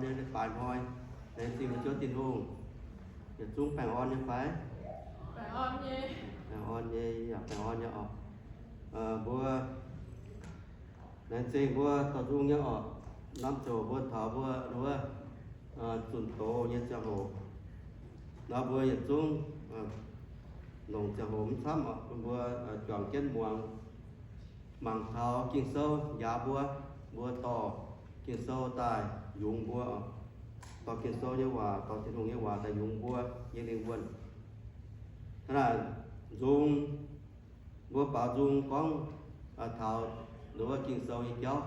nyei leiz-baaix hnoi. Laengz zingh mbuo Ziouv Tin-Hungh. Yietc zungv baengh orn nyei fai? Baengh orn nyei, yaac baengh orn nyei oc. Mbuo laengz zingh mbuo dorh nzung nyei oc. Norm ziangh hoc mbuo taux mbuo wuov zunh doz nyei ziangh hoc nor, mbuo yietc zungv longc ziangh hoc mv camv oc, bun mbuo juangc jienv muangx, mangc taux Ging-Sou njaaux mbuo, mbuo dorh Ging-Sou daaih yungz mbuo oc. Dorh Ging-Sou nyei waac, dorh Tin-Hungh nyei waac daaih yungz mbuo nyei lingh wuonh. Hnangv naaic nzung, mbuo baaux nzung gorngv taux wuov Ging-Sou nyei jauv,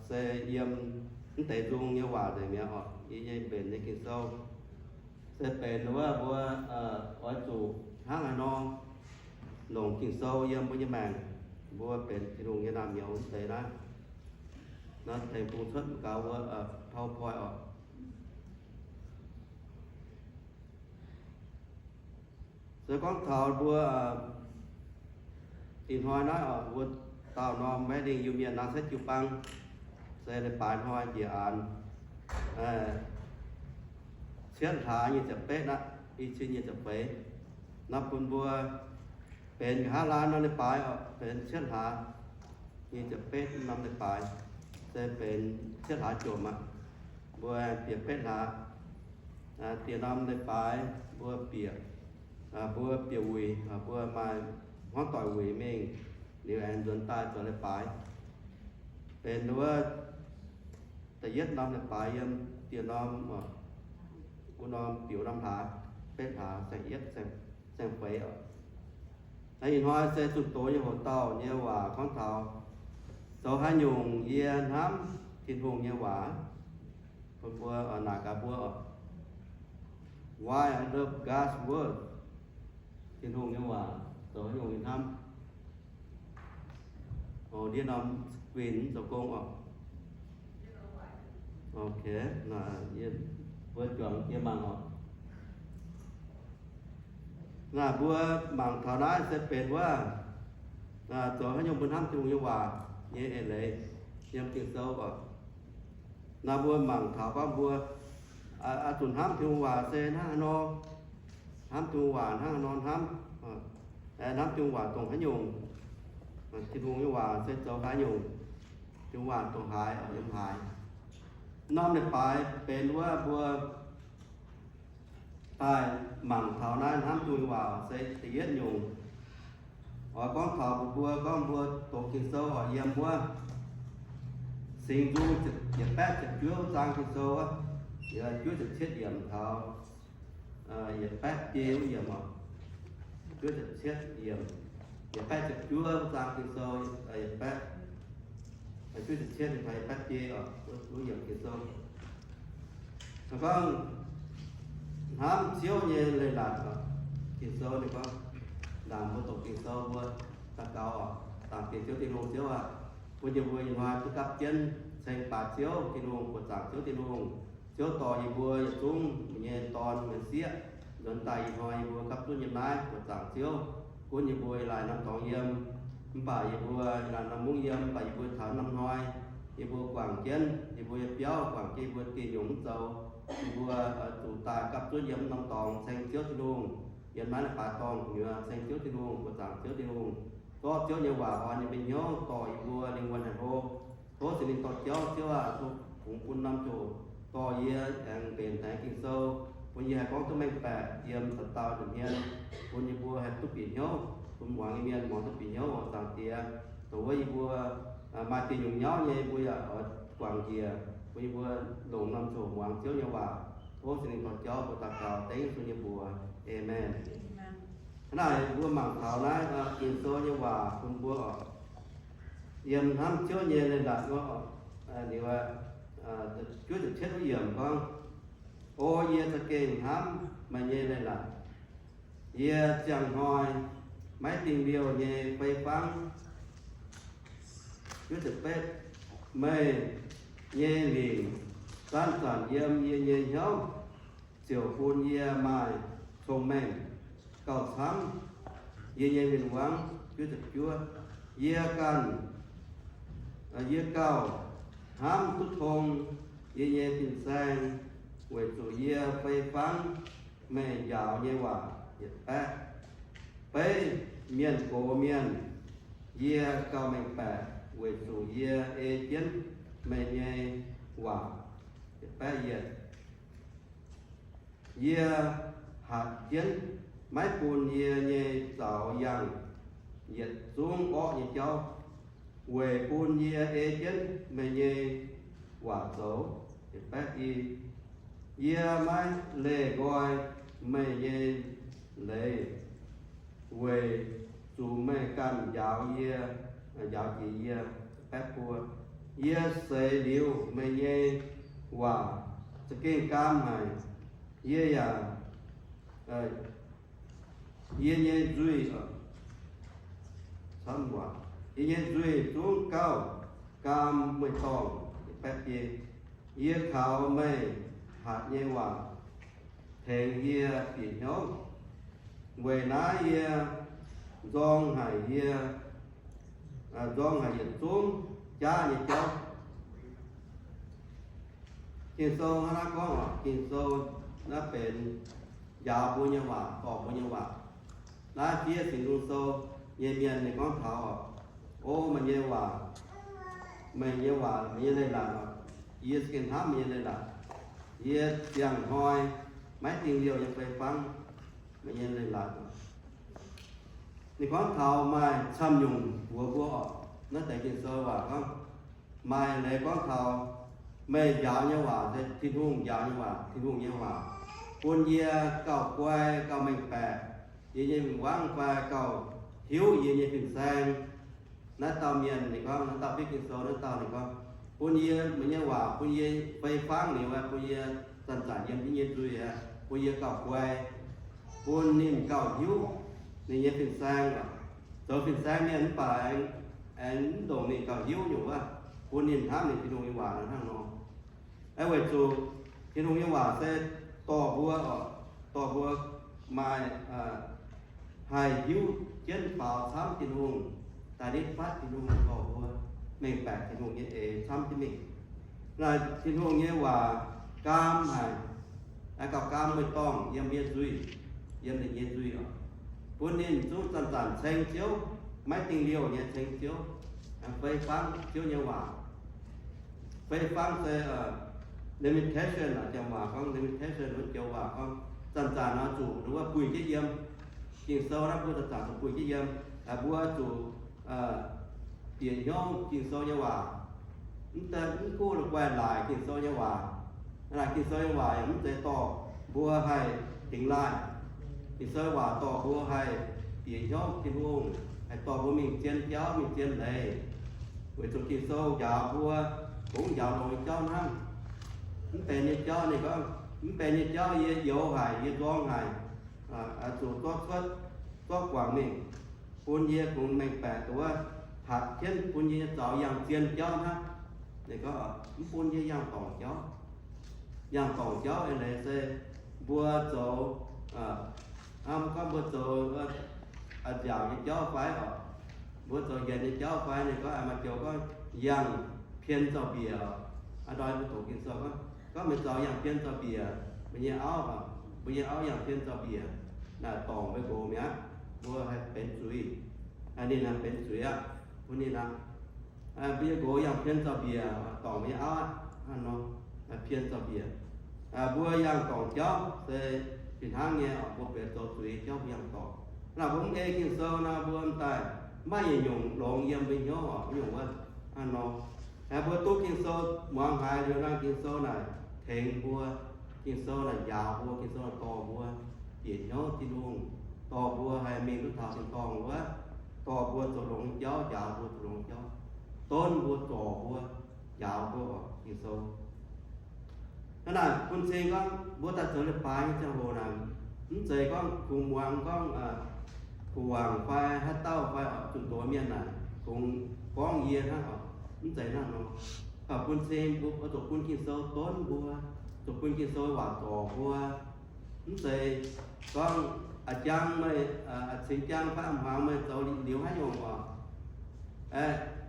se yiem mv deix nzung nyei waac nzengc mi'aqv oc. Yie nyei mbenc nyei Ging-Sou se benx wuov mbuo oix zuqc hnangv haaix nor longc Ging-Sou yiem mbuo nyei maengc, mbuo benx Tin-Hungh nyei naamh nyouz mv deix naaiv. Nor tengx bung cuotv gaux wuov PowerPoint oc. Se gorngv taux mbuo ih hnoi naaiv oc, mbuo dauh norm maiv lingh Iu-Mienh nangv setv jiu-baang, se leiz-baaix hnoi njiec aanx cietv hlaax nyic ziepc betv aqv, i cin nyic ziepc feix. Nor bun mbuo benx nqa'haav laanh norm leiz-baaix oc, benx cietv hlaax nyic ziepc betv norm leiz-baaix, se benx cietv hlaax jomc aqv. Mbuo bieqc betv hlaax, dieh norm leiz-baaix mbuo bieqc, mbuo bieqc wuic, mbuo maaih hmuangv doic wuic mingh, liuz aengx nzuonx daaih zoux leiz-baaix. Benx wuov da'yietv norm leiz-baaix yiem dieh norm, wuov norm biux norm hlaax, betv hlaax, saeng-yietv, saeng-feix oc. Ih hnoi se zunh doz nyei hoc dauh nyei waac gorngv taux zoux haaix nyungc yie hnamv Tin-Hungh nyei waac. Bun mbuo naaic gaax mbuo oc. Why I love God's word. Tin-Hungh nyei waac zoux haaix nyungc yie hnamv. Ndiev norm screen zoux gong oc. Ok, mbuo juangc jiex mangc oc. Naaic mbuo mangc taux naaiv se benx wuov zoux haaix nyungc mbuo hnamv Tin-Hungh nyei waac nyei eix leiz yiem Ging-Sou oc. Naaiv mbuo mangc taux gorngv mbuo oix zuqc hnamv Tin-Hungh waac se hnangv haaix nor, hnamv Tin-Hungh waac hnangv haaix nor hnamv, hnamv Tin-Hungh waac dongh haaix nyungc, Tin-Hungh nyei waac se zoux haaix nyungc, Tin-Hungh waac dongh haaix, yiem haaix. Norm leiz-baaix benx wuov mbuo daaih mangc taux naaiv hnamv Tin-Hungh waac se da'yietv nyungc. Oix gorngv taux mbuo gorngv mbuo doqc Ging-Sou oix yiem wuov Singx Nzung yietc baeqv ziepc juov wuov zaang Ging-Sou wuov, juov ziepc cietv yiemc taux yietc baeqv biei wuov yiemc oc. Juov ziepc cietv yiemc, yietc baeqv ziepc juov wuov zaang Ging-Sou, yietc baeqv, juov ziepc cietv taux yietc baeqv biei oc, wuov yiemc Ging-Sou. Gorngv hnamv Ziouv nyei leiz-latc oc. Ging-Sou ninh gorngv, ndaangc mbuo doqc Ging-Sou mbuo daux gaux oc, dangc bieqc Ziouv Tin-Hungh, Ziouv aac, bun yie mbuo ih hnoi duqv gapv jienv ceng baaix Ziouv Tin-Hungh, buoqc zaangc Ziouv Tin-Hungh. Ziouv dorh yie mbuo yietc zungv nyei dorn nyei sieqv nzuonx daaih ih hnoi yie mbuo gapv zunv yiem naaiv buoqc zaangc Ziouv, gunv yie mbuo ih laanh norm dorngx yiem. Mv baac yie mbuo ih laanh norm mungv yiem, mv baac yie mbuo taux norm hnoi, yie mbuo guangc jienv yie mbuo nyei biauv, guangc jienv yie mbuo dieh nyungc mv zoux, yie mbuo zuqc daaih gapv zunv yiem norm dorngx ceng Ziouv Tin-Hungh, yiem naaiv leiz-baaix dorngh gu'nyuoz ceng Ziouv Tin-Hungh, buoqc zaangc Ziouv Tin-Hungh, zorqv Ziouv nyei waac orn nyei mbenc hnyouv dorh yie mbuo lingh wuonh haic hlo. Tov Singx Lingh dorh jauv, Ziouv aac, tov fungx bun norm ziouc dorh yie aengx mbenc taux Ging-Sou, bun yie haih gorngv duqv mengh baeqc yiem dauh dauh nza'hmien, bun yie mbuo haih duqv bieqc hnyouv, bun muangx nyei mienh muangx duqv bieqc hnyouv oc. Zaangc Diex, dongh wuov yie mbuo maaih dieh nyungc nyauv nyei, mbuo yaac oix guangc njiec, bun yie mbuo longc norm ziouc muangx Ziouv nyei waac. Tov Singx Lingh dorh jauv mbuo daux gaux dengv Yesu nyei mbuox. Aamen. Hnangv naaic mbuo mangc taux naaiv Ging-Sou nyei waac bun mbuo oc. Yiem hnamv Ziouv nyei leiz-latc wuov, juov ziepc cietv wuov yiemc gorngv, O yie za'gengh hnamv meih nyei leiz-latc. Yie ziangh hnoi maiv dingh liouh nyei fei fangv. Juov ziepc betv, meih nyei lingc zanc-zanc yiem yie nyei hnyouv, ziouc bun yie maaih cong-mengh gauh camv yie nyei win-wangv. Juov ziepc juov, yie ganh, yie gauh hnamv duqv tong yie nyei fin-saeng, weic zuqc yie fei fangv meih njaaux nyei waac. Yietc baeqv, beiv mienh gox mienh, yie gauh mengh baeqc weic zuqc yie ei jienv meih nyei waac. Yietc baeqv yietc, yie hatc jienv maiv bun yie nyei zaux yangh yietc zungv orqv nyei jauv, weic bun yie ei jienv meih nyei waac zoux. Yietc baeqv i, yie maiv leih nqoi meih nyei leiz, weic zuqc meih ganh njaaux yie, njaaux jiex yie. Baeqv buo, yie seix liuz meih nyei waac za'gengh gaam haic. Yie yaac, yie nyei nzuih, yie nyei nzuih zungv gauh gaam mueiz-dorngh. Yie kaux meih hatc nyei waac tengx yie bieqc hnyouv. Weic naaiv yie nzorng haic, yie nzorng haic yietc zungv jaav nyei jauv. Ging-Sou hnangv naaiv gorngv oc, Ging-Sou naaiv benx njaaux mbuo nyei waac, dorh mbuo nyei waac. Naaiv fiev Singx Nzung Sou nyei mienh ninh gorngv taux oc, o meih nyei waac, meih nyei waac, meih nyei leiz-latc oc, yie za'gengh hnamv meih nyei leiz-latc. Yie ziangh hnoi maiv dingh liouh nyei fei fangv meih nyei leiz-latc. Ninh gorngv taux maaih camv nyungc mbuox mbuo oc, naaiv deix Ging-Sou waac gorngv, maaih leiz gorngv taux meih njaaux nyei waac se Tin-Hungh njaaux nyei waac, Tin-Hungh nyei waac, bun yie gauh guai, gauh mengh baeqc yie nyei wangv fai gauh hiuv yie nyei fin-saeng. Naaiv dauh mienh ninh gorngv, naaiv dauh fiev Ging-Sou naaiv dauh ninh gorngv, bun yie, meih nyei waac bun yie fei fangv liuz, bun yie zanc-zanc yiem jienv nyei nzuih aqv, bun yie gauh guai, bun ninh gauh hiuv ninh nyei fin-saeng. Zoux fin-saeng mienh mv baac aengx, aengx mv ndongc ninh gauh hiuv nyungc wuov, bun ninh hnamv ninh Tin-Hungh nyei waac hnangv nor. Weic zuqc Tin-Hungh nyei waac se dorh mbuo oc, dorh mbuo maaih, haih hiuv jienv faaux camv Tin-Hungh, daaih nitv fatv Tin-Hungh dorh mbuo mengh baeqc Tin-Hungh nyei eix camv jienv mingh. Naaic Tin-Hungh nyei waac gaam haic, gauh gaam mueiz-dorngh yiem mbuo nyei nzuih, yiem ninh nyei nzuih oc, bun ninh zungv zanc-zanc ceng Ziouv, maiv dingh liouh nyei ceng Ziouv, fei fangv Ziouv nyei waac. Fei fangv se limitation, janx waac gorngv limitation, wuov joux waac gorngv zanc-zanc nor zuqc nduov buih jienv yiem. Ging-Sou naaiv mbuo zanc-zanc zuqc buih jienv yiem, mbuo zuqc bieqc hnyouv Ging-Sou nyei waac, mv, mv duqv la'guaih laaic Ging-Sou nyei waac. Naaic Ging-Sou nyei waac yaac mv zeiz dorh mbuo haih dingx laaih. Ging-Sou nyei waac dorh mbuo haih bieqc hnyouv Tin-Hungh, haih dorh mbuo mingh zien jauv mingh zien leiz. Weic zuqc Ging-Sou njaaux mbuo kungx njaaux longx nyei jauv hnangv. Mv benx nyei jauv, ninh gorngv, mv benx nyei jauv yie youx haic, yie nzorng haic, zuqc zorqv cuotv, zorqv guangc mingh, bun yie kungx mengh baeqc duqv hatc jienv bun yie nyei zaux yangh zien jauv hnangv. Ninh gorngv mv bun yie yangh dorngc jauv. Yangh dorngc jauv eix leiz se mbuo zoux, mv gorngv mbuo zoux nziaauc nyei jauv fai oc, mbuo zoux yienx nyei jauv fai, ninh gorngv maaih joux gorngv yangh pien zaux-mbiec oc. Aa, ndortv mbuo doqc Ging-Sou gorngv, gorngv meih zaux yangh pien zaux-mbiec, meih nyei auv, mbuo nyei auv yangh pien zaux-mbiec, naaic dorngc meih nqox mi'aqv, mbuo haih benx zuiz. Ninh haih benx zuiz aqv, bun ninh aqv. Mbuo nyei nqox yangh pien zaux-mbiec, dorngc meih nyei auv aqv, hnangv nor, pien zaux-mbiec. Mbuo yangh dorngc jauv se fih hnangv nyei, mbuo benx zoux zuiz jauv mbuo yangh dorngc. Naaic mbuo mv ei Ging-Sou nor, mbuo m'daaih maiv yietc nyungc longx yiem mbuo hnyouv oc, nyungc wuov, hnangv nor. Mbuo duqv Ging-Sou muangx haiz liuz nor, Ging-Sou naaic tengx mbuo, Ging-Sou naaic njaaux mbuo, Ging-Sou naaic dorh mbuo bieqc hnyouv Tin-Hungh, dorh mbuo haih mingh duqv taux tin-dorngh wuov, dorh mbuo zoux longx jauv, njaaux mbuo zoux longx jauv, donv mbuo, zorc mbuo, njaaux mbuo oc, Ging-Sou. Hnangv naaic bun cing gorngv mbuo daaih zoux leiz-baaix nyei ziangh hoc naaic, mv zeiz gorngv kungx muangx gorngv kuv wangc fai haaix dauh fai zuqc doz mienh naaic kungx gorngv yie hnangv oc. Mv zeiz hnangv nor. Bun cing mbuo zuqc bun Ging-Sou donv mbuo, zuqc bun Ging-Sou waac zorc mbuo. Mv zeiz gorngv a'jang meih, a'cingx jang fai a'hmuangx meih zoux liuz haaix nyungc oc.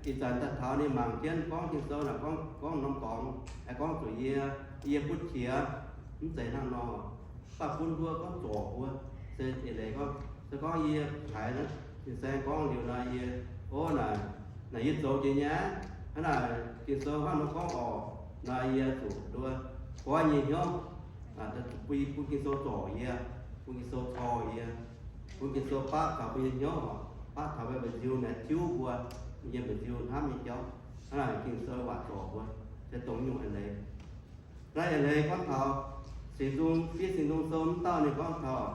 Ih zanc daaih taux ninh mangc jienv gorngv Ging-Sou naaic, gorngv, gorngv norm dorngx, aengx gorngv zuqc yie, yie butv qiex, mv zeiz hnangv nor. Mv baac bun mbuo gorngv zorc mbuo, se eix leiz gorngv, se gorngv yie haiz naaiv fin-saeng gorngv liuz nor, yie, o, naaic, naaic yie zoux jiex nyei aqv. Hnangv naaic Ging-Sou hnangv nor gorngv orqc, nor yie zuqc nduov goiv nyei hnyouv, bun, bun Ging-Sou zorc yie, bun Ging-Sou cor yie, bun Ging-Sou baqv taux mbuo nyei hnyouv orqc, baqv taux mbuo nyei mba'nziu naaic, tiuv mbuo nyei mba'nziu hnamv nyei jauv. Hnangv naaic Ging-Sou waac zorc mbuo se dongh nyungc eix leiz. Naaiv eix leiz gorngv taux Singx Nzung, fiev Singx Nzung Sou wuov dauh ninh gorngv taux,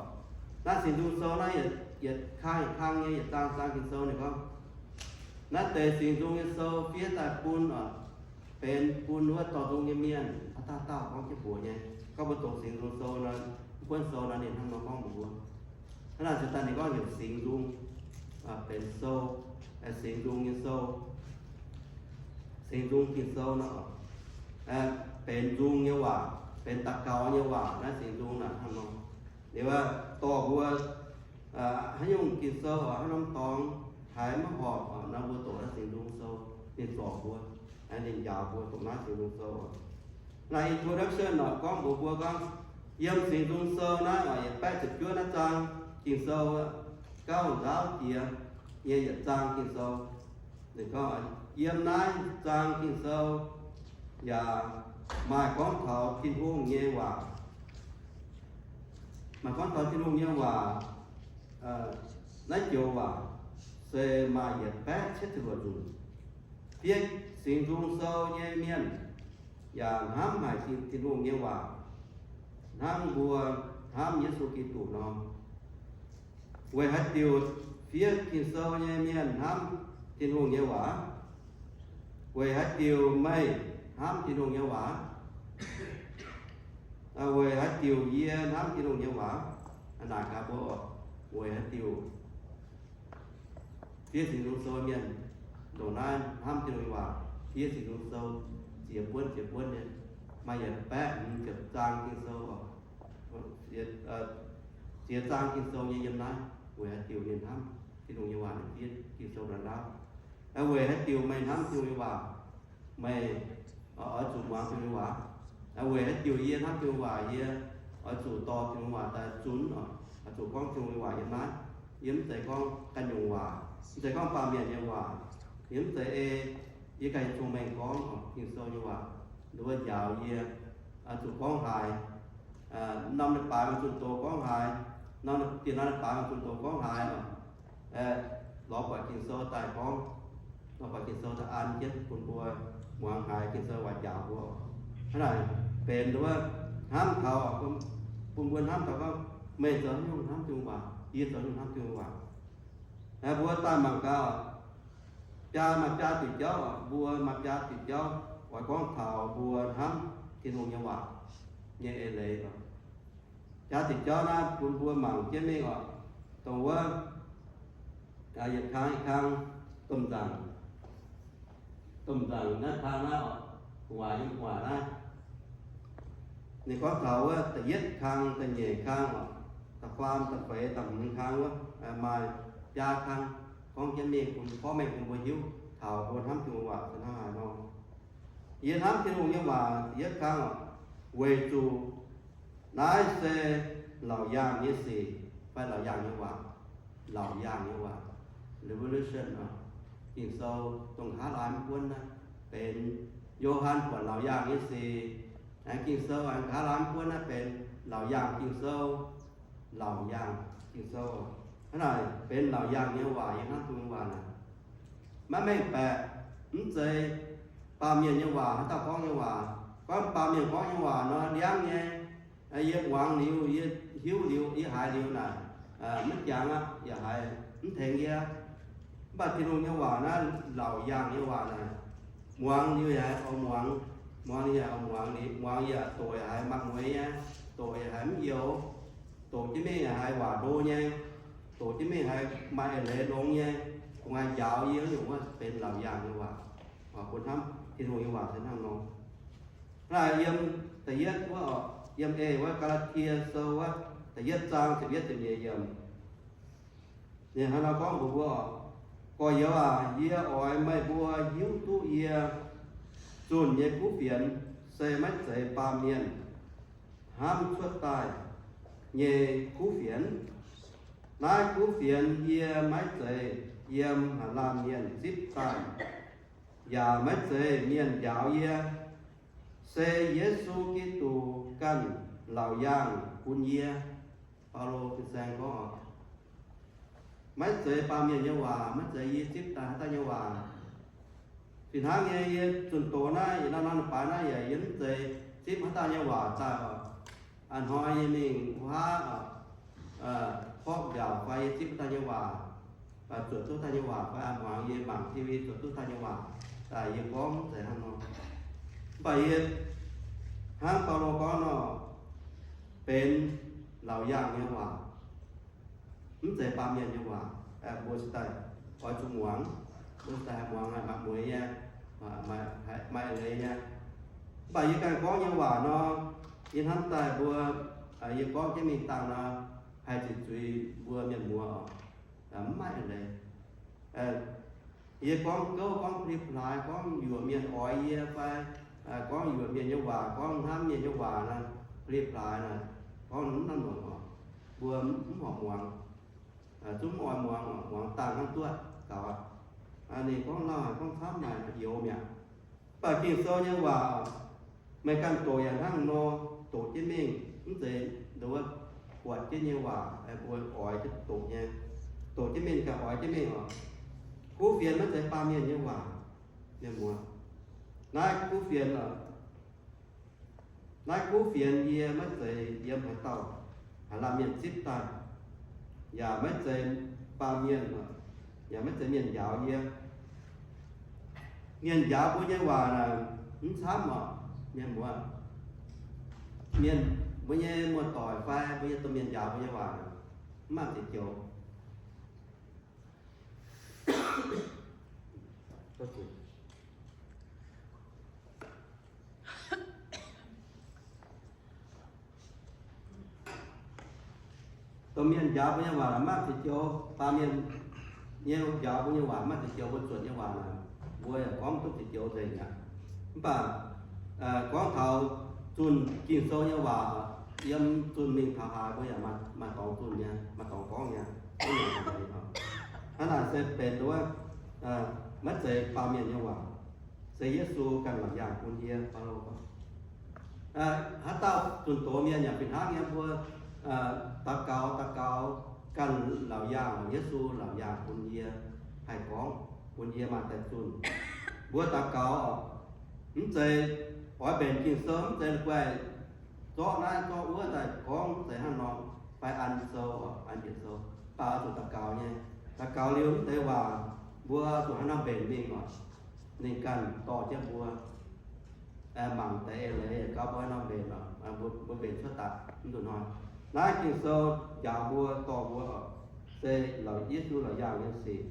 naaiv Singx Nzung Sou naaiv yietc, yietc kang yietc kang nyei, yietc zaang zaang Ging-Sou ninh gorngv, naaiv deix Singx Nzung nyei sou fiev daaih bun, benx bun wuov dorh nzung nyei mienh, haaix dauh dauh gorngv jienv mbuox nyei. Gorngv mbuo doqc Singx Nzung Sou nor, mv buonv sou nor ninh hnangv nor gorngv mbuox mbuo. Hnangv naaic se daaih ninh gorngv heuc Singx Nzung, benx sou, Singx Nzung nyei sou, Singx Nzung Ging-Sou nor, benx nzung nyei waac, benx daux gaux nyei waac, naaiv Singx Nzung naaic hnangv nor. Liuz dorh mbuo haaix nyungc Ging-Sou oc, haaix norm dorngx haiz maiv horpc nor, mbuo doqc naaiv Singx Nzung Sou, ninh zorc mbuo, ninh njaaux mbuo doqc naaiv Singx Nzung Sou oc. Naaiv introduction oc, gorngv mbuox mbuo gorngv, yiem Singx Nzung Sou naaiv oc, yietc baeqv ziepc juov naaiv zaang Ging-Sou, gauh nzaauv jiex nyei yietc zaang Ging-Sou. Ninh gorngv, yiem naaiv zaang Ging-Sou yaac maaih gorngv taux Tin-Hungh nyei waac. Maaih gorngv taux Tin-Hungh nyei waac. Naaiv joux waac se maaih yietc baeqv cietv ziepc luoqc nzunc. Fiev Singx Nzung Sou nyei mienh yaac hnamv haic Tin-Hungh nyei waac, hnangv mbuo hnamv Yesu Giduc nor. Weic haaix diuc fiev Ging-Sou nyei mienh hnamv Tin-Hungh nyei waac? Weic haaix diuc meih hnamv Tin-Hungh nyei waac? Weic haaix diuc yie hnamv Tin-Hungh nyei waac? Naaic gaax mbuo oc, weic haaix diuc fiev Singx Nzung Sou mienh ndongc naaiv hnamv Tin-Hungh nyei waac, fiev Singx Nzung Sou ziex buonv ziex buonv nyei, maaih yietc baeqv hmz ziepc zaang Ging-Sou oc. Ziex zaang Ging-Sou nyei yiem naaiv, weic haaix diuc ninh hnamv Tin-Hungh nyei waac, ninh fiev Ging-Sou ndau-ndau? Weic haaix diuc meih hnamv Tin-Hungh nyei waac? Meih oix zuqc muangx Tin-Hungh nyei waac. Weic haaix diuc yie hnamv Tin-Hungh waac? Yie oix zuqc dorh Tin-Hungh waac daaih zunv oc, oix zuqc gorngv Tin-Hungh nyei waac yiem naaiv. Yie mv zeiz gorngv ganh nyungc waac, mv zeiz gorngv baamh mienh nyei waac. Yie mv zeiz ei yie ganh nyei cong-mengh gorngv oc, Ging-Sou nyei waac nduov njaaux yie, oix zuqc gorngv haaix, norm leiz-baaix mingh zunh doz gorngv haaix, norm, diex norm leiz-baaix mingh zunh doz gorngv haaix oc. Lorz buatc Ging-Sou daaih gorngv, lorz buatc Ging-Sou daaih an jienv bun mbuo muangx haiz Ging-Sou waac njaaux mbuo. Hnangv naaic benx nduov hnamv taux, bun mbuo hnamv taux gorngv, meih zoux haaix nyungc hnamv Tin-Hungh waac? Yie zoux haaix nyungc hnamv Tin-Hungh waac? Mbuo daaih mangc gaax, biaa, maaih biaa diuc jauv, mbuo maaih biaa diuc jauv oix gorngv taux mbuo hnamv Tin-Hungh nyei waac nyei eix leiz. Biaa diuc jauv naaiv bun mbuo mangc jienv mingh oc. Dongh wuov, yietc kang yietc kang, domh nzaangc, domh nzaangc naaiv kang naaiv oc, gu'nguaaic yiem gu'nguaaic naaiv. Ninh gorngv taux wuov da'yietv kang, da'nyeic kang oc, da'faam, da'feix, da'hmz kang wuov, maaih biaa kang gorngv jienv mingh bun porv mengh bun mbuo hiuv taux mbuo hnamv Tin-Hungh waac se hnangv haaix nor. Yie hnamv Tin-Hungh nyei waac da'yietv kang oc, weic zuqc naaiv se laauc yaangh nyei sic fai laauc yaangh nyei waac. Laauc yaangh nyei waac, revelation oc. Ging-Sou dongh nqa'haav laai mv buonv naaiv benx Yo^han buatc laauc yaangh nyei sic. Aengx Ging-Sou aengx nqa'haav laai mv buonv naaiv benx laauc yaangh Ging-Sou. Laauc yaangh Ging-Sou, hnangv naaic benx laauc yaangh nyei waac, yie hnamv Tin-Hungh waac naaic. Maiv mengh baeqc, mv zeiz baamh mienh nyei waac, haaix dauh gorngv nyei waac. Gorngv baamh mienh gorngv nyei waac nor, ndiangv nyei, yie muangx liuz, yie hiuv liuz, yie haiz liuz naaic, maiv jangx aqv, yaac haiz mv tengx yie. Mv baac Tin-Hungh nyei waac naaiv laauc yaangh nyei waac naaic, muangx liuz yaac haiz oix muangx, muangx liuz yaac oix muangx, muangx yaac doqc yaac haiz mangc mueiz nyei, doqc yaac haiz mv youx, doqc jienv mingh yaac haiz waac ndo nyei, doqc jienv mingh haiz maaih eix leiz longx nyei, kungx haiz njaaux yie nyungc wuov benx laauc yaangh nyei waac. Bun hnamv Tin-Hungh nyei waac se hnangv nor. Naaiv yiem da'yietv wuov oc, yiem eix wuov Gaa^laa^tie Sou wuov da'yietv zaang ziepc yietv ziepc nyeic yiemc. Ninh hnangv nor gorngv mbuox mbuo oc, Gorx-youz aac, yie oix meih mbuo hiuv duqv yie zunh nyei kuv fienx se maiv zeiz baamh mienh hnamv cuotv daaih nyei kuv fienx. Naaiv kuv fienx yie maiv zeiz yiem haaix laanh mienh zipv daaih, yaac maiv zeiz mienh njaaux yie, se Yesu Giduc ganh laauc yaangh bun yie. Baulo fin-saeng gorngv, maiv zeiz baamh mienh nyei waac, maiv zeiz yie zipv daaih haaix dauh nyei waac. Fih hnangv nyei, yie zunh doz naaiv, yie naaiv norm baaix naaiv yaac yie mv zeiz zipv haaix dauh nyei waac daaih oc. A'hnoi yie mingh wuov haav, porqv mbiaauc fai yie zipv haaix dauh nyei waac, zuotc duqv haaix dauh nyei waac fai a'hmuangx yie mangc T V zuotc duqv haaix dauh nyei waac daaih, yie gorngv mv zeiz hnangv nor. Mv baac yie hnangv Baulo gorngv nor, benx laauc yaangh nyei waac, mv zeiz baamh mienh nyei waac. Mbuo cingx daaih oix zuqc muangx, mbuo cingx daaih haih muangx, haih mangc mueiz nyei, maaih eix leiz nyei. Mv baac yie ganh gorngv nyei waac nor, yie hnamv daaih mbuo, yie gorngv jienv mingh dangh nor, haih zuqc zuiz mbuo mienh muoz oc. Mv maaih eix leiz. Yie gorngv gouv, gorngv pli-plaaix, gorngv yuoqc mienh oix yie fai gorngv yuoqc mienh nyei waac, gorngv hnamv mienh nyei waac naaic, pli-plaaix naaic, gorngv mv lamh longc oc, mbuo mv horpc muangx. Zungv mv oix muangx, muangx dangh hnangv duqv gaux aqv. Ninh gorngv lauh haic, gorngv camv haic, youx mi'aqv. Mv baac Ging-Sou nyei waac, meih ganh doqc yaac hnangv nor, doqc jienv mingh, mv zeiz nduov buatc jienv nyei waac, mbuo oix jienv doqc nyei. Doqc jienv mingh ganh oix jienv mingh oc. Kuv fienx maiv zeiz baamh mienh nyei waac, mienh muoz. Naaiv kuv fienx oc, naaiv kuv fienx yie maiv zeiz yiem haaix dauh, haaix laanh mienh zipv daaih, yaac maiv zeiz baamh mienh, yaac maiv zeiz mienh njaaux yie. Mienh njaaux mbuo nyei waac naaic mv camv oc, mienh muoz. Mienh, mbuo nyei muoz-doic fai mbuo nyei domh mienh njaaux mbuo nyei waac, mv maaih ziex joux. Domh mienh njaaux mbuo nyei waac maaih ziex joux, baamh mienh nyei njaaux mbuo nyei waac maaih ziex joux, mbuo zuotc nyei waac naaic, mbuo yaac gorngv duqv ziex joux nzengc aqv. Mv baac gorngv taux zunh Ging-Sou nyei waac, yiem zunh mingh taux haaix mbuo yaac maaih dorngx zunh nyei, maaih dorngx gorngv nyei. Hnangv naaic se benx wuov, maiv zeiz baamh mienh nyei waac, se Yesu ganh laauc yaangh bun yie. Baulo gorngv, haaix dauh zunh doz mienh yaac fih hnangv nyei, mbuo daux gaux, daux gaux ganh laauc yaangh, Yesu laauc yaangh bun yie haih gorngv, bun yie maaih daaih zunh. Mbuo daux gaux mv zeiz oix mbenc Ging-Sou, mv zeiz la'guaih zorqv naaiv zorqv wuov daaih gorngv, mv zeiz hnangv nor, fai an sou, an yietc sou, mv baac oix zuqc daux gaux nyei. Daux gaux liuz mv deix waac mbuo zuqc hnangv nor mbenc mingh oc. Ninh ganh dorh jienv mbuo mangc deix eix leiz gauh mbuo hnangv nor mbenc oc, mbuo mbenc cuotv daaih mv zuqc hnoi. Naaiv Ging-Sou njaaux mbuo, dorh mbuo oc, se Yesu laauc yaangh nyei sic.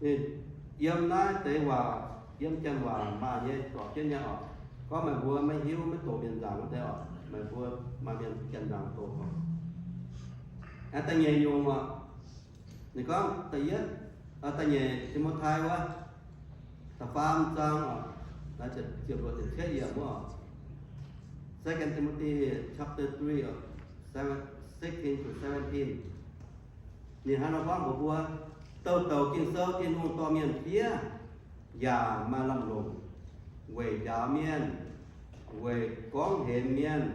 Ninh yiem naaiv deix waac, yiem janx waac maaih nyei zorpc jienv nyei oc. Gorngv meih mbuo maiv hiuv, maiv doqc mienh nzaangc wuov deix oc, meih mbuo maaih mienh janx nzaangc doqc oc. Da'nyeic nyungc oc, ninh gorngv da'yietv, da'nyeic Ti^mo^tai wuov, da'faam zaang oc, ziepc luoqc ziepc cietv yiemc wuov oc. Second Timothy chapter three, sixteen to seventeen. Ninh hnangv nor gorngv mbuox mbuo, douc douc Ging-Sou Tin-Hungh dorh mienh fiev yaac maaih lamh longc, weic njaaux mienh, weic gorngv hemx mienh,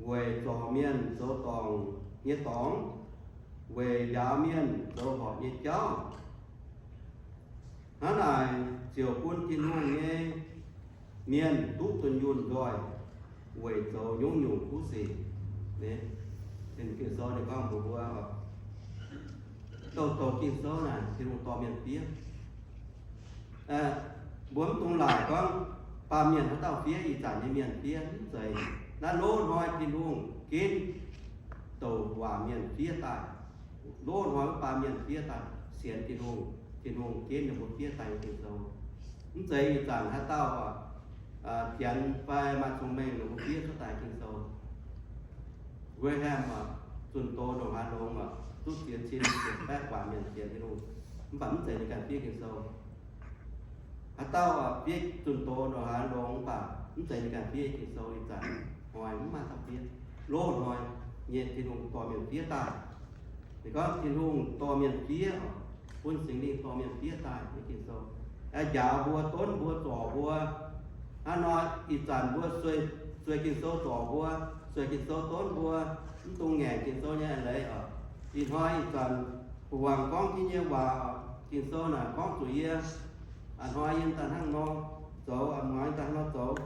weic zorc mienh zoux dorngc nyei dorngx, weic njaaux mienh zoux horpc nyei jauv. Hnangv naaic ziouc bun Tin-Hungh nyei mienh duqv dunh yunh nzoih weic zoux nyungc-nyungc kuv sic. Ninh Ging-Sou ninh gorngv mbuox mbuo, douc douc Ging-Sou naaic Tin-Hungh dorh mienh fiev. Mbuo mv dungx laaic gorngv baamh mienh haaix dauh fiev, ih zanc nyei mienh fiev, mv zeiz. Naaiv loz-hnoi Tin-Hungh ginv douc waac mienh fiev daaih. Loz-hnoi wuov baamh mienh fiev daaih sienx Tin-Hungh, Tin-Hungh ginv ninh mbuo fiev daaih nyei Ging-Sou. Mv zeiz ih zanc haaix dauh janx fai maaih cong-mengh ninh mbuo fiev cuotv daaih Ging-Sou. William, zunh doz ndongc haaix longx, duqv ziex cin ziepc baeqv waac mienh sienx Tin-Hungh. Mv baac mv zeiz ninh ganh fiev Ging-Sou. Haaix dauh fiev zunh doz ndongc haaix longx, mv baac mv zeiz ninh ganh fiev Ging-Sou, ih zanc hnoi mv maaih dauh fiev. Loz hnoi nyei Tin-Hungh dorh mienh fiev daaih. Ninh gorngv Tin-Hungh dorh mienh fiev, bun Singx Lingh dorh mienh fiev daaih nyei Ging-Sou, njaaux mbuo, donv mbuo, zorc mbuo. Hnangv nor ih zanc mbuo sueih, sueih Ging-Sou zorc mbuo, sueih Ging-Sou donv mbuo, mv dungx ngaengc Ging-Sou nyei eix leiz oc. Ih hnoi ih zanc guangc gorngv jienv nyei waac, Ging-Sou naaic gorngv zuqc yie, a'hnoi yie daaih hnangv nor zoux, a'hnoi yie daaih hnangv nor zoux.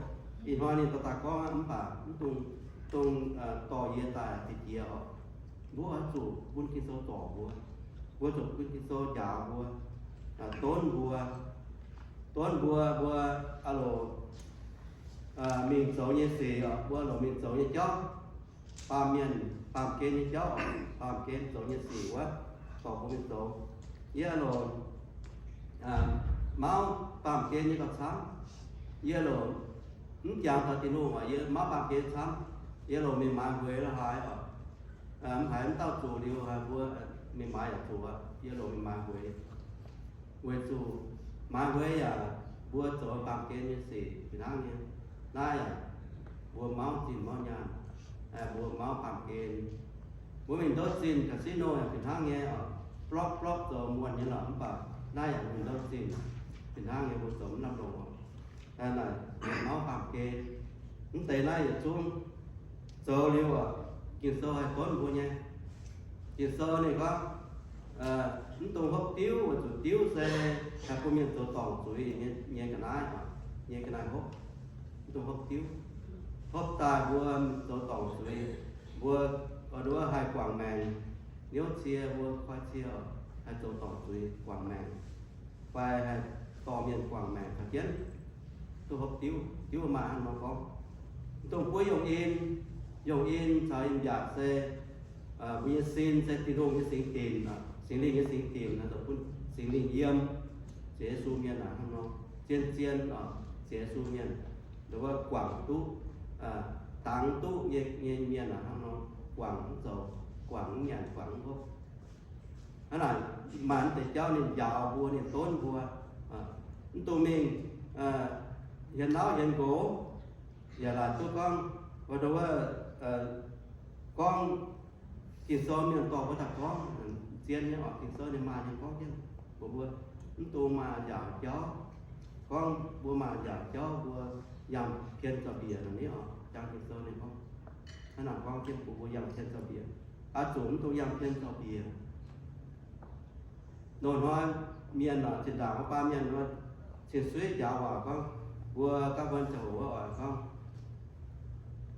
Ih hnoi ninh dorh daaih gorngv aqv, mv baac mv dungx, dungx dorh yie daaih deix jiex oc. Mbuo oix zuqc bun Ging-Sou zorc mbuo. Mbuo zuqc bun Ging-Sou njaaux mbuo, donv mbuo, donv mbuo, mbuo a'loc mingh zoux nyei sic, mbuo a'loc mingh zoux nyei jauv, baamh mienh, baamh gen nyei jauv, baamh gen zoux nyei sic wuov, dorh mbuo mingh zoux. Yie a'loc mauv baamh gen nyei gauh camv. Yie a'loc mv jangx taux Tin-Hungh oc, yie mauv baamh gen camv. Yie a'loc mingh maaiz hueix la'haaix oc. Mv haiz mv dauh zuqc liuz, mbuo mingh maaiz yaac zuqc aqv. Yie a'loc mingh maaiz hueix. Weic zuqc maaiz hueix yaac mbuo zoux baamh gen nyei sic fih hnangv nyei. Naaiv yaac mbuo mauv zinh mauv nyaanh, mbuo mauv baamh gen. Mbuo mingh ndouv zinh casino yaac fih hnangv nyei oc. Blopv blopv zoux muonh nyei lorqc, mv baac naaiv yaac mingh ndouv zinh fih hnangv nyei, mbuo zoux mv lamh longc oc. Naaiv mauv baamh gen. Mv deix naaiv yietc zungv zoux liuz oc, Ging-Sou haih donv mbuo nyei. Ging-Sou ninh gorngv, mv dungx hopv diuv, weic zuqc diuv se haih bun mienh zoux dorngc zuiz nyei ga'naaiv, nyei ga'naaiv hopv. Mv dungx hopv diuv. Hopv daaih mbuo zoux dorngc zuiz, mbuo, mbuo haih guangc maengc, niouv cie, mbuo koi cie, haih zoux dorngc zuiz guangc maengc, fai haih dorh mienh guangc maengc taux jienv. Duqv hopv diuv, diuv maaih hnangv nor gorngv. Mv dungx buov yongh in. Yongh in caux in mbiaatc se mbuo nyei sin se Tin-Hungh nyei singx dinc, Singx Lingh nyei singx dinc, bun Singx Lingh yiem. Sienx Yesu mienh hnangv nor, zien-zien sienx Yesu mienh, nduov guangc duqv, dangx duqv nyei mienh hnangv nor, guangc mv zoux, guangc mv nyanc, guangc mv hopv. Hnangv naaic, maaih deix jauv ninh njaaux mbuo, ninh donv mbuo. Mv dungx mingh hienx nauv hienx nqox, yaac laaic duqv gorngv, wuov, gorngv Ging-Sou mienh dorh mbuo daaih gorngv, zien nyei oc. Ging-Sou ninh maaih nyei gorngv jienv mbuox mbuo, mv dungx maaih njaaux jauv. Gorngv mbuo maaih njaaux jauv, mbuo yangh pien zorqv mbiec naaic ni oc. Jangx Ging-Sou ninh gorngv, hnangv naaic gorngv jienv mbuox mbuo yangh pien zorqv mbiec. Oix zuqc mv dungx yangh pien zorqv mbiec. Loz-hnoi mienh oc, zinh ndaangc wuov baan mienh cing-suiv njaaux waac gorngv, mbuo gapv wuon ziangh hoc wuov oix gorngv,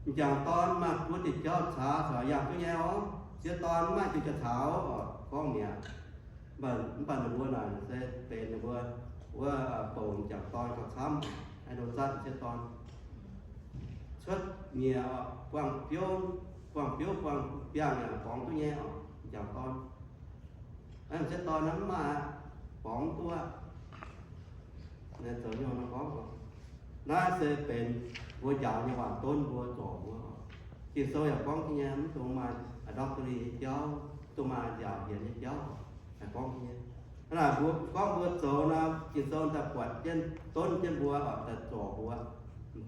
m'jangc dorn maaih buo diuh jauv caax, caux yangh duqv nyei oc. Sieqv dorn mv maaih diuh jauv caax oc, gorngv mi'aqv. Mv baac ninh mbuo naaic se benx ninh mbuo wuov bouc m'jangc dorn gauh camv, haih ndo zatv sieqv dorn. Cuotv nyieqc buangh biouv, buangh biouv buangh biangh yaac borngz duqv nyei oc, m'jangc dorn. Sieqv dorn naaiv mv maaih aqv, borngz duqv aqv. Zoux hnyouv nor gorngv, naaiv se benx mbuo njaaux nyei waac donv mbuo, zorc mbuo. Ging-Sou yaac gorngv nyei, mv dungx maaih adultery nyei jauv, mv dungx maaih nziaauc hienx nyei jauv, yaac gorngv nyei. Hnangv naaic mbuo gorngv mbuo zoux nor, Ging-Sou daaih buatc jienv, donv jienv mbuo, daaih zorc mbuo,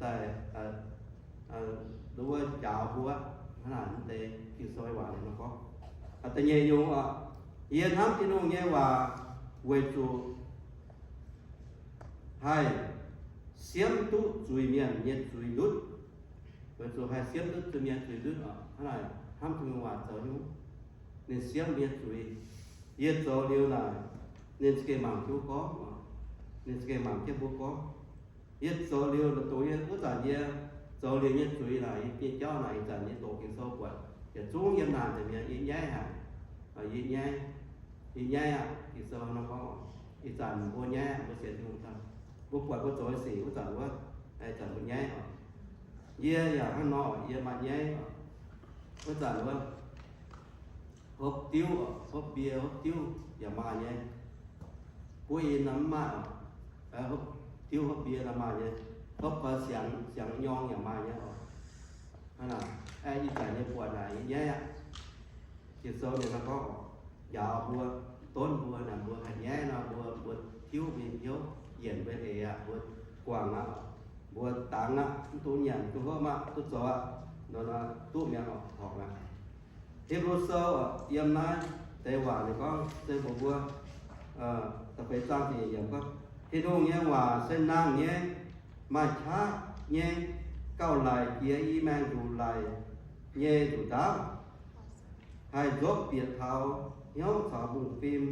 daaih nduov njaaux mbuo. Hnangv naaic mv deix Ging-Sou nyei waac ninh nor gorngv. Da'nyeic nyungc oc, yie hnamv Tin-Hungh nyei waac weic zuqc haih siemv duqv zuiz-mienh nyei zuiz ndutv. Weic zuqc haih siemv duqv zuiz-mienh zuiz ndutv oc. Hnangv naaic hnamv Tin-Hungh waac zoux nyungc, ninh siemv mbuo nyei zuiz. Yie zoux liuz naaic, ninh za'gengh mangc jienv gorngv, ninh za'gengh mangc jienv mbuo gorngv. Yie zoux liuz, doqc yie wuov zanc yie zoux liuz nyei zuiz naaic, yie nyei jauv naaic, ih zanc yie doqc Ging-Sou buatc, yietc zungv yiem naaic nzengc mi'aqv. Yie nyaiv haic, yie nyaiv, yie nyaiv aqv. Ging-Sou nor gorngv, ih zanc mbuo nyaiv aqv, mbuo sienx Tin-Hungh daaih, mbuo buatc mbuo zoux nyei sic wuov zanc wuov, ih zanc mbuo nyaiv oc. Yie yaac hnangv nor, yie maaih nyaiv oc. Wuov zanc wuov, hopv diuv, hopv mbie, hopv diuv yaac maaih nyei. Buov in nor mv maaih oc. Hopv diuv hopv mbie nor maaih nyei. Hopv gaux siangx, siangx nyorng yaac maaih nyei oc. Hnangv naaic, ih zanc nyei buatc naaic yie nyaiv aqv. Ging-Sou ninh nor gorngv oc, njaaux mbuo, donv mbuo naaic, mbuo haih nyaiv nor, mbuo, mbuo tiuv mingh hnyouv yienc mbuo eix aqv, mbuo guangc aqv, mbuo dangx aqv, mv dungx nyanc, duqv hopv aqv, duqv zoux aqv, nor, nor duqv mi'aqv, horpc aqv. Hipv^lu Sou yiem naaiv deix waac ninh gorngv se mbuox mbuo, da'feix zaang ziepc nyeic yiemc gorngv, Tin-Hungh nyei waac se nangh nyei, maaih qaqv nyei, gauh laic jiex i maengh nzuqc laic nyei nzuqc ndaauv, haih nzopv bieqc taux hnyouv caux mbungv-fim,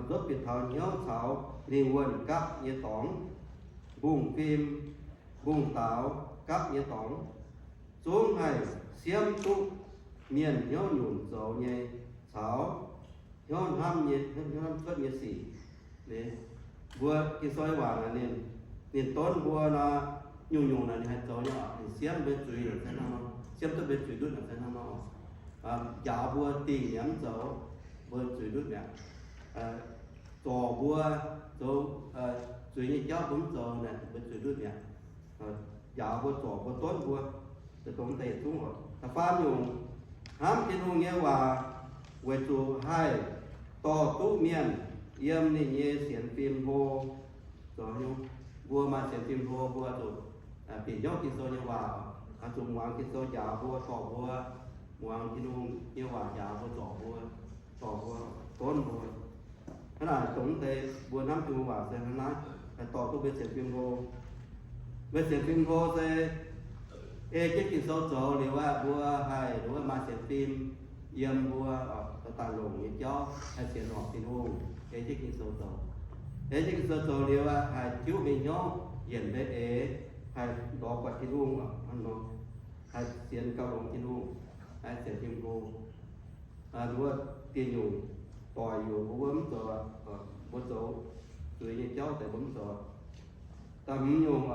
nzopv bieqc taux hnyouv caux lingh wuonh gapv nyei dorngx, mbungv-fim, mbungv-daaux gapv nyei dorngx, zungv haih siemv duqv mienh hnyouv nyungc zoux nyei caux hnyouv hnamv nyei, hnyouv hnamv cuotv nyei sic. Mbuo Ging-Sou nyei waac naaic, ninh, ninh donv mbuo nor, nyungc-nyungc naaic ninh haih zoux nyei oc. Ninh siemv mbuo zuiz naaic se hnangv nor, siemv duqv mbuo zuiz ndutv naaic se hnangv nor, njaaux mbuo dingh yaac mv zoux mbuo zuiz ndutv mi'aqv. Zorc mbuo zoux zuiz nyei jauv mbuo mv zoux naaic, mbuo zuiz ndutv mi'aqv. Njaaux mbuo, zorc mbuo, donv mbuo, dongh deix yietc zungv oc. Da'faam nyungc, hnamv Tin-Hungh nyei waac weic zuqc haih dorh duqv mienh yiem ninh nyei sienx fim hlo. Zoux haaix nyungc? Mbuo maaih sienx fim hlo, mbuo zuqc bieqc hnyouv Ging-Sou nyei waac, zuqc muangx Ging-Sou njaaux mbuo, dorh mbuo, muangx Tin-Hungh nyei waac njaaux mbuo, zorc mbuo, dorh mbuo, donv mbuo. Hnangv naaic dongh deix mbuo hnamv Tin-Hungh waac se hnangv naaiv, haih dorh duqv mbuo sienx fim hlo. Mbuo sienx fim hlo se ei jienv Ging-Sou zoux liuz aqv, mbuo haih, mbuo maaih sienx fim yiem mbuo daaih longc nyei jauv haih sienx horpc Tin-Hungh, ei jienv Ging-Sou zoux. Ei jienv Ging-Sou zoux liuz aqv, haih tiuv mingh hnyouv yienc mbuo eix, haih lorz buatc Tin-Hungh, haih sienx gauh longx Tin-Hungh, haih sienx fim hlo. Mbuo dieh nyungc doic nyungc mbuo mv zoux, mbuo zoux zuiz nyei jauv deix mbuo mv zoux. Da'hmz nyungc,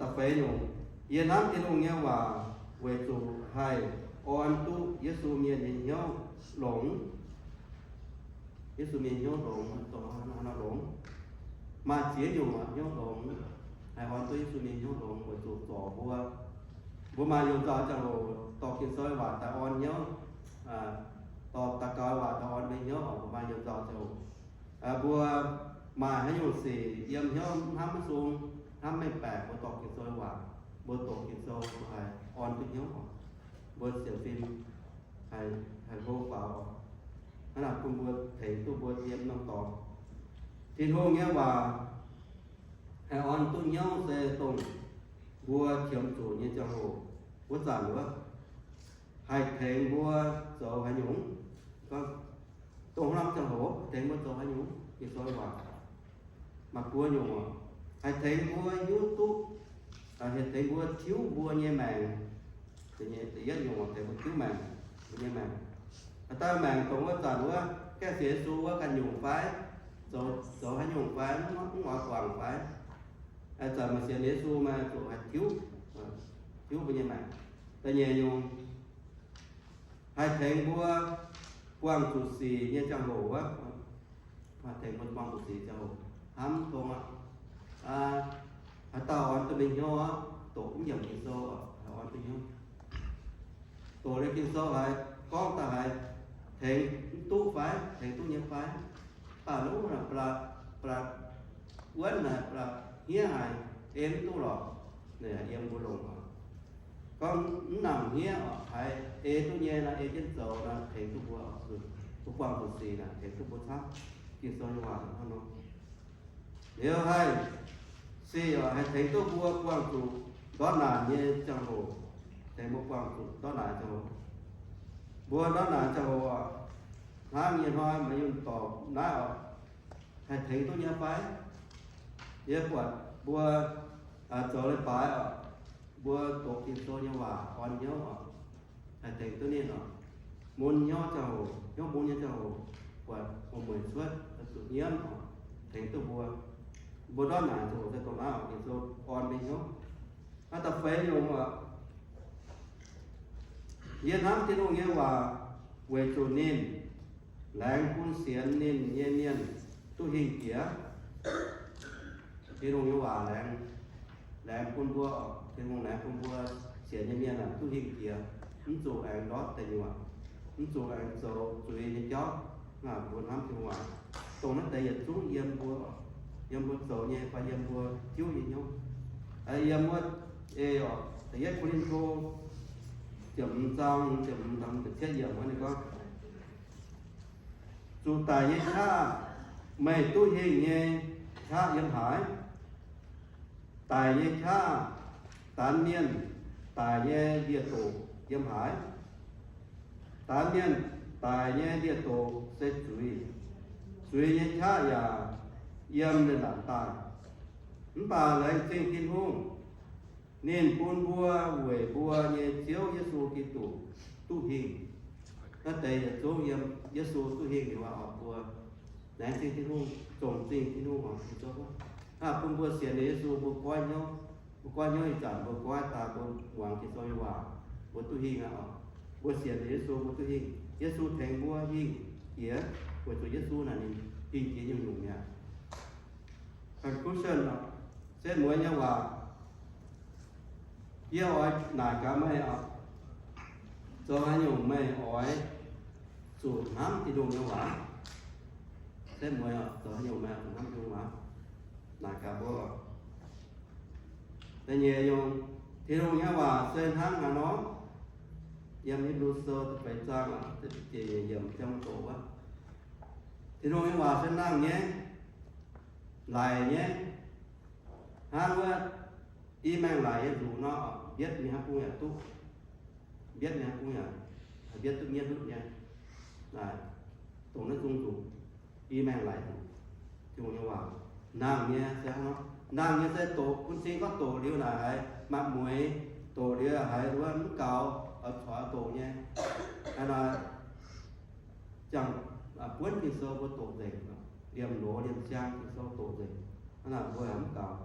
da'feix nyungc, yie hnamv Tin-Hungh nyei waac weic zuqc haih orn duqv Yesu mienh nyei hnyouv longx. Yesu mienh hnyouv longx, longx. Maaih ziex nyungc hnyouv longx, haih orn duqv Yesu mienh hnyouv longx weic zuqc zorc mbuo. Mbuo maaih youh nzauh ziangh hoc dorh Ging-Sou waac daaih orn hnyouv, dorh daux gaux waac daaih orn mbuo hnyouv oc. Mbuo maaih youh nzauh ziangh hoc, mbuo maaih haaix nyungc sic yiem hnyouv hnamv maiv sung, hnamv maiv baeqc, mbuo dorh Ging-Sou waac, mbuo doqc Ging-Sou, mbuo haih orn duqv hnyouv oc. Mbuo sienx fim haih hlo faaux. Hnangv naaic bun mbuo tengx duqv mbuo yiem norm dorngx. Tin-Hungh nyei waac haih orn duqv hnyouv se dongh mbuo qiemx zuqc nyei ziangh hoc wuov zanc wuov, haih tengx mbuo zoux haaix nyungc? Dongh hnamv ziangh hoc tengx mbuo zoux haaix nyungc? Ging-Sou waac maaih buo nyungc oc. Haih tengx mbuo hiuv duqv, haih tengx mbuo tiuv mbuo nyei maengc. Da'yietv nyungc tengx mbuo tiuv maengc, mbuo nyei maengc. Haaix dauh maengc dongh wuov zanc wuov gaengh sienx Yesu wuov ganh nyungc fai, zoux, zoux haaix nyungc fai, mv oix guangc fai, ih zanc maaih sienx Yesu maaih zuqc haih tiuv, tiuv mbuo nyei maengc. Da'nyeic nyungc, haih tengx mbuo buangh zuqc sic nyei ziangh hoc wuov, haih tengx mbuo buangh zuqc sic ziangh hoc, hnamv dongh aqv, haaix dauh orn duqv mingh hnyouv aqv, doqc mv nyiemc Ging-Sou, haih orn duqv hnyouv, doqc liuz Ging-Sou haiz gorngv daaih haiz tengx mv duqv fai, tengx duqv nyei fai, baac lungv naaic blatc, blatc wuonv naaic blatc hniev haic, ei mv duqv lorqc, yiem mbuo longc oc. Gorngv mv nangc hniev oc, haiz ei duqv nyei nor, ei jienv zoux nor, tengx duqv mbuo, mbuo buangh zuqc sic naaic, tengx duqv mbuo camv. Ging-Sou nyei waac hnangv nor. Liuz haih sic oc, haih tengx duqv mbuo buangh zuqc ndortv naanc nyei ziangh hoc, tengx mbuo buangh zuqc ndortv naanc ziangh hoc. Mbuo ndortv naanc ziangh hoc oc, hnangv nyei hnoi maaih yunh dorc naaiv oc, haih tengx duqv nyei fai? Yie buatc mbuo zoux leiz-baaix oc, mbuo doqc Ging-Sou nyei waac orn hnyouv oc, haih tengx duqv ninh oc. Mun hnyouv ziangh hoc, hnyouv mun nyei ziangh hoc, buatc mueic cuotv, zuqc nyiemv oc, tengx duqv mbuo. Mbuo ndortv naanc ziangh hoc se dongh naaiv oc, Ging-Sou orn mbuo hnyouv. Naaiv da'feix nyungc oc, yie hnamv Tin-Hungh nyei waac weic zuqc ninh laengz bun sienx ninh nyei mienh duqv hingh jiex. Tin-Hungh nyei waac laengz, laengz bun mbuo, Tin-Hungh laengz bun mbuo sienx nyei mienh aah, duqv hingh jiex, mv zuqc aengx ndortv deic nyuoqc, mv zuqc aengx zoux zuiz nyei jauv. Mbuo hnamv Tin-Hungh waac, dongh naaiv deix yietc zungv yiem mbuo, yiem mbuo zoux nyei fai yiem mbuo tiuv nyei hnyouv. Yiem wuov, ei oc, da'yietv Ko^lin^to ziepc hmz zaang, ziepc hmz, ziepc cietv yiemc wuov ninh gorngv, zuqc daic nyei qaqv, meih duqv hingh nyei qaqv yiem haaix? Daic nyei qaqv, daanx mienh daic nyei ndie-doqc yiem haaix? Daanx mienh daic nyei ndie-doqc se zuiz. Zuiz nyei qaqv yaac yiem leiz-latc daaih. Mv baac laengz zingh Tin-Hungh, ninh bun mbuo weic mbuo nyei Ziouv Yesu Giduc duqv hingh. Naaiv deix yietc zungv yiem Yesu duqv hingh liuz waac oc mbuo. Laengz zingh Tin-Hungh, zongc zingh Tin-Hungh oc, Ging-Sou gorngv. Hnangv bun mbuo sienx liuz Yesu, mbuo goiv hnyouv, mbuo goiv hnyouv ih zanc mbuo goiv daaih mbuo muangx Ging-Sou nyei waac, mbuo duqv hingh aqv oc. Mbuo sienx liuz Yesu mbuo duqv hingh. Yesu tengx mbuo hingh jiex, weic zuqc Yesu naaic ninh hingh jiex nyungc-nyungc mi'aqv. Conclusion oc, setv mueiz nyei waac. Yie oix naaic gaax meih oc, zoux haaix nyungc meih oix zuqc hnamv Tin-Hungh nyei waac? Setv mueiz oc, zoux haaix nyungc meih oix zuqc hnamv Tin-Hungh waac? Naaic gaax mbuo oc. Da'nyeic nyungc, Tin-Hungh nyei waac se hnangv naaiv nor. Yiem Hipv^lu Sou da'feix zaang, ziepc nyeic yiemc jang doqc wuov, Tin-Hungh nyei waac se nangh nyei, laic nyei, hnangv wuov i maengh laic nyei nzuqc nor, mbietv mingh hnangv bung yaac duqv, mbietv mingh hnangv bung yaac, mbietv duqv miev ndutv nyei. Naaic, dongh naaiv zungv nzuqc, i maengh laic nzuqc. Tin-Hungh nyei waac nangh nyei se hnangv nor, nangh nyei se doqc, bun cing gorngv doqc liuz naaic haiz maaih mueix, doqc liuz haiz wuov mv gaux, oix corc doqc nyei. Hnangv naaic, jangx, buonv Ging-Sou mbuo doqc nzengc, liemh loz liemh siang Ging-Sou doqc nzengc. Hnangv naaic mbuo yaac mv gaux,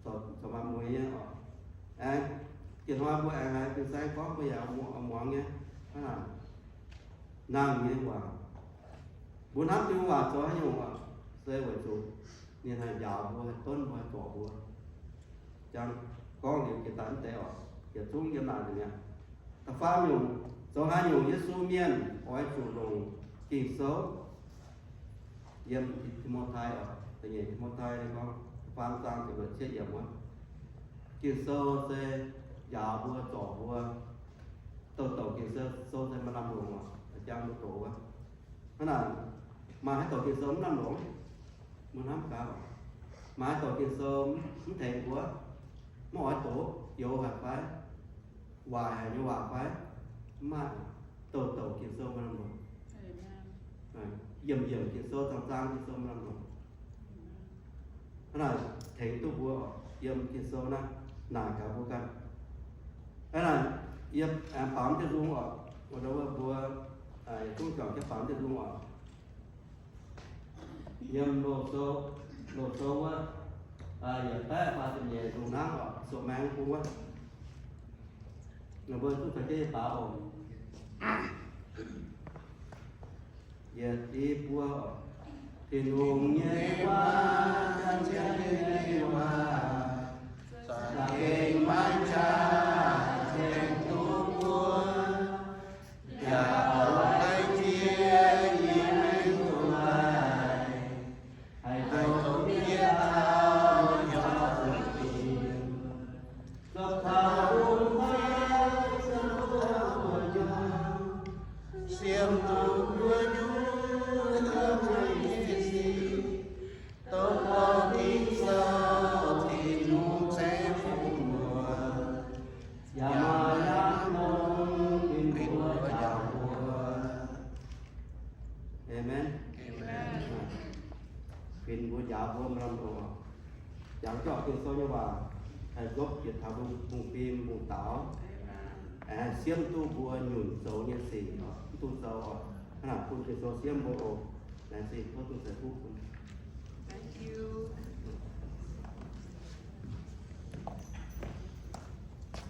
corc maaih mueix nyei oc. Aengx, dieh hnoi mbuo aengx haiz fin-saeng gorngv mbuo yaac muangx nyei. Hnangv naaic, nangh nyei waac. Mbuo hnamv Tin-Hungh waac zoux haaix nyungc oc? Se weic zuqc ninh haih njaaux mbuo, haih donv mbuo, haih zorc mbuo. Jangx gorngv liuz jiex daaih mv deix oc, yietc zungv yiem naaic nzengc mi'aqv. Da'faam nyungc, zoux haaix nyungc Yesu mienh oix zuqc longc Ging-Sou? Yiem Ti^mo^tai oc, da'nyeic Ti^mo^tai ninh gorngv faam zaang ziepc luoqc cietv yiemc wuov, Ging-Sou se njaaux mbuo, zorc mbuo. Douc douc Ging-Sou, Sou se maaih lamh longc oc, jangx mbuo doqc wuov. Hnangv naaic, maaih haaix douc Ging-Sou mv lamh longc? Mbuo hnamv gaax oc. Maaih haaix douc Ging-Sou mv tengx mbuo, mv oix doqc, youx haic fai, waaic haic nyei waac fai? Mv maaih. Douc douc Ging-Sou maaih lamh longc. Yiemc yiemc Ging-Sou, zaang zaang Ging-Sou maaih lamh longc. Hnangv naaic tengx duqv mbuo yiem Ging-Sou naaiv naaic gaax mbuo ganh. Hnangv naaic yiem, aengx baamz dieh nzung oc, mbuo, mbuo, yietc zungv juangc jienv baamz dieh nzung oc. Yiem Loz-Sou, Loz-Sou wuov, yietc baeqv faah ziepc nyeic nzung hnangv oc, soqc maengx bung wuov. Ninh mbuo duqv caux jienv yie baaux oc. Yietc, i, buo. Tin-Hungh nyei waac, janx-janx nyei waac, za'gengh maiv qaqv tengx duqv mbuo, yaac oix jiex yie maiv duqv laih, haih zoux bieqc taux jauv zuqc dingc. Siemv duqv mbuo nyungc ganh nyei sic, douz-douz Ging-Sou, Tin-Hungh ceix fungx mbuo, yaac maaih lamh longc fingx mbuo njaaux mbuo. Aamen. Fingx mbuo njaaux mbuo maaih lamh longc. Jangx zorqv Ging-Sou nyei waac haih nzopv bieqc taux mbuo nyei hungh fim hungh daux, aengx siemv duqv mbuo nyunc zoux nyei sic, mv dungx zoux oc. Hnangv naaic bun Ging-Sou siemv mbuo oc. Laengz zingh tov Tin-Hungh ceix fuqv bun.